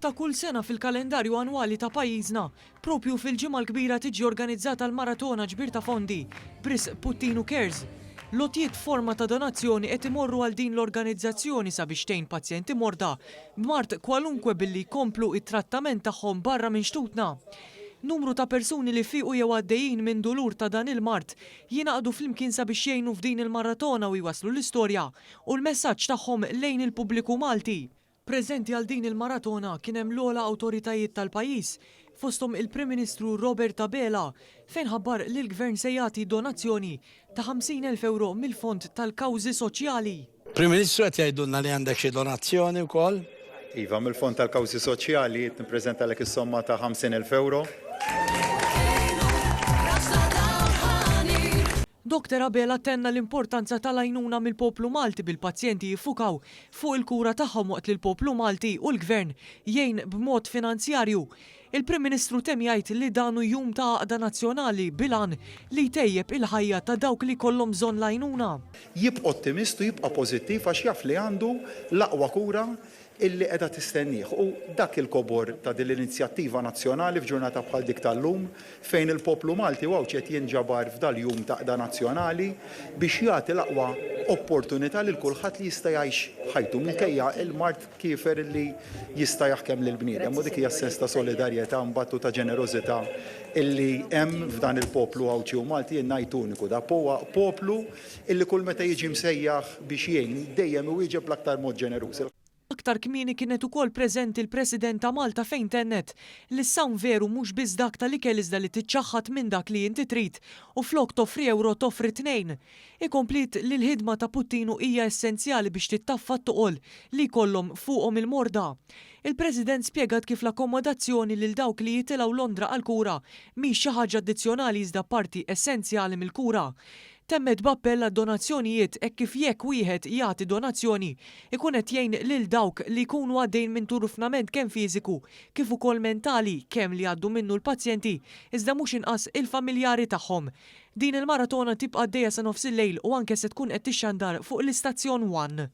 Ta' kull sena fil-kalendarju annwali ta' pajjiżna, proprju fil-Ġimgħa l-Kbira tiġi organizzata l-Maratona Ġbir ta' Fondi b'risq Puttinu Cares. L-għotjiet f'forma ta' donazzjoni qed imorru għal din l-organizzazzjoni sabiex tgħin pazjenti morda b'mard kwalunkwe billi jkomplu t-trattament tagħhom barra minn xtutna. Numru ta' persuni li fiequ jew għaddejjin minn dulur ta' dan il-mard jingħaqdu flimkien sabiex jgħinu f'din il-maratona u jwasslu l-istorja u l-messaġġ tagħhom lejn il-pubbliku Malti. Preżenti għal din il-maratona kien hemm l-ogħla awtoritajiet tal-pajjiż, fosthom il-Prim Ministru Robert Abela, fejn ħabbar li l-Gvern se jagħti donazzjoni ta' 50,000 ewro mill-Fond tal-Kawżi Soċjali. Prim Ministru qed jgħidulna li għandek xi donazzjoni wkoll? Iva, mill-Fond tal-Kawżi Soċjali qed nippreżentalek is-somma ta' 50,000 ewro. Doctor Abela tenna l-importanza tal-għajnuna mill-poplu Malti bil-pazjenti jiffukaw fuq il-kura tagħhom waqt li l-poplu Malti u l-Gvern jgħin b'mod finanzjarju. Il-Prim Ministru temm jgħid li dan hu jum ta' għaqda nazzjonali bil-għan li jtejjeb il-ħajja ta' dawk li jkollhom bżonn l-għajnuna. Jibqa' ottimist u jibqa' pożittiv għax jaf li għandu l-aqwa kura illi qiegħda tistennieh. U dak il-kobor ta' din l-inizjattiva nazzjonali f'ġurnata bħal dik tal-lum fejn il-poplu Malti u Għawdxi qed jinġabar f'dal-jum ta' għaqda nazzjonali biex jagħti l-aqwa opportunità lil kulħadd li jista' jgħix ħajtu minkejja l-mard kiefer illi jista' jaħkem lill-bniedem. U dik hija s-sens ta' solidarjetà mbagħad u ta' ġenerożità illi hemm f'dan il-poplu Għawdxi u Malti, jien ngħid uniku. Da huwa poplu Illi kull meta jiġi msejjaħ biex jgħin, dejjem iwieġeb bl-aktar mod ġeneruż. Aktar kmieni kienet ukoll preżenti l-President ta' Malta fejn tennet li s-sawm veru mhux biss dak tal-ikel iżda li tiċċaħħad minn dak li inti trid u flok toffri ewro toffri tnejn. Hi kompliet li l-ħidma ta' Puttinu hija essenzjali biex tittaffa t-toqol li jkollhom fuqhom il-morda. Il-President spjegat kif l-akkomodazzjoni lil dawk li jitilgħu Londra għall-kura mhix xi ħaġa addizzjonali iżda parti essenzjali mill-kura. Temmet b'appell għad-donazzjonijiet hekk kif jekk wieħed jagħti donazzjoni jkun qed jgħin lil dawk li jkunu għaddejjin minn turfnament kemm fiżiku kif ukoll mentali kemm li jgħaddu minnu l-pazjenti iżda mhux inqas il-familjari tagħhom. Din il-maratona tibqa' għaddejja sa nofsillejl u anke se tkun qed tixxandar fuq l-istazzjon one.